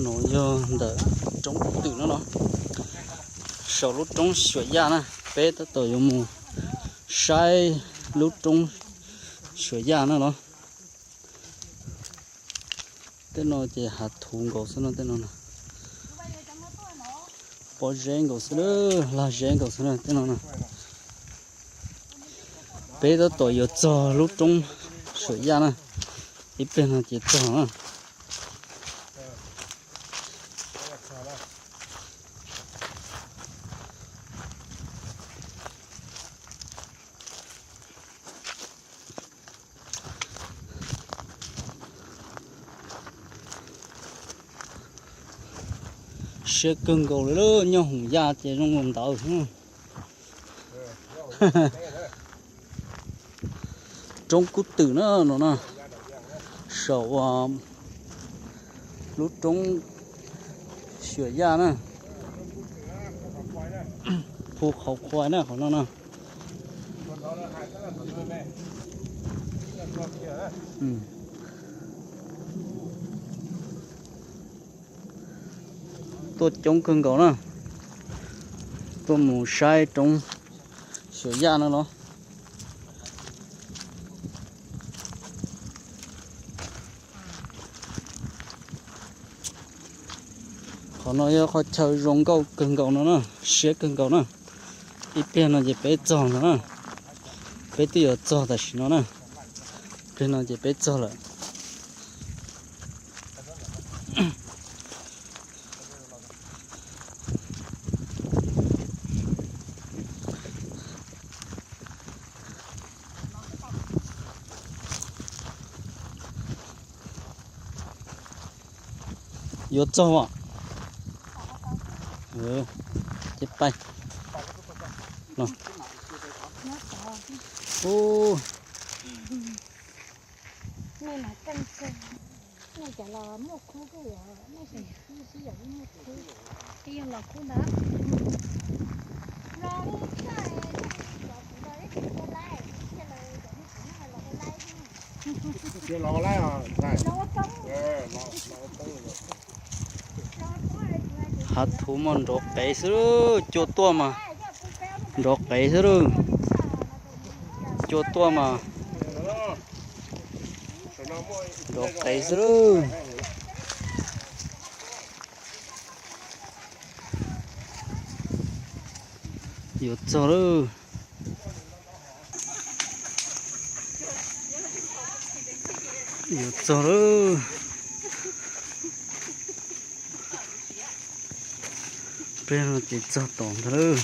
No yog ntawm roob Kub Twm no no, saum lub roob Suam Yaj na. Peb tab tom yuav mus saib lub roob Suam Yaj na los. Tej no ces hav thuv nkaus xwb no, tej no na. Pob zeb nkaus xwb, lag zeb nkaus xwb na, tej no na. Peb tab tom yuav txog lub roob Suam Yaj na, ib pliag no ces txog na. Siab kawg nkaus li lawm, nyob hoom yaj ces zoo nkaus ntawd. Roob Kub Twm na no na, saum lub roob Suam Yaj na, Phu Qhauv Qhuai na qhov no na. Tuaj coob kawg nkaus na, tuaj mus saib roob Suam Yaj na los. Qhov no yog qhov chaw zoo nkauj kawg nkaus no na, siab kawg nkaus na. Ib pliag no ces peb txog no na, peb twb yuav txog tam sim no na, ib pliag no ces peb txog lawm. Yuav txog os. Ces pais. Nej mas keej kawg, nej cov los muaj khub kawg yom, nej xyov yog muaj khub, twb yog los khub ntawd. Hav thuv mas nrov qev xwb, cua tuaj mas nrov qev xwb lauj. Cua tuaj mas nrov qev xwb lauj. Yuav txog lawm. Yuav txog lawm. Peb no ces txog tom ntag lawm.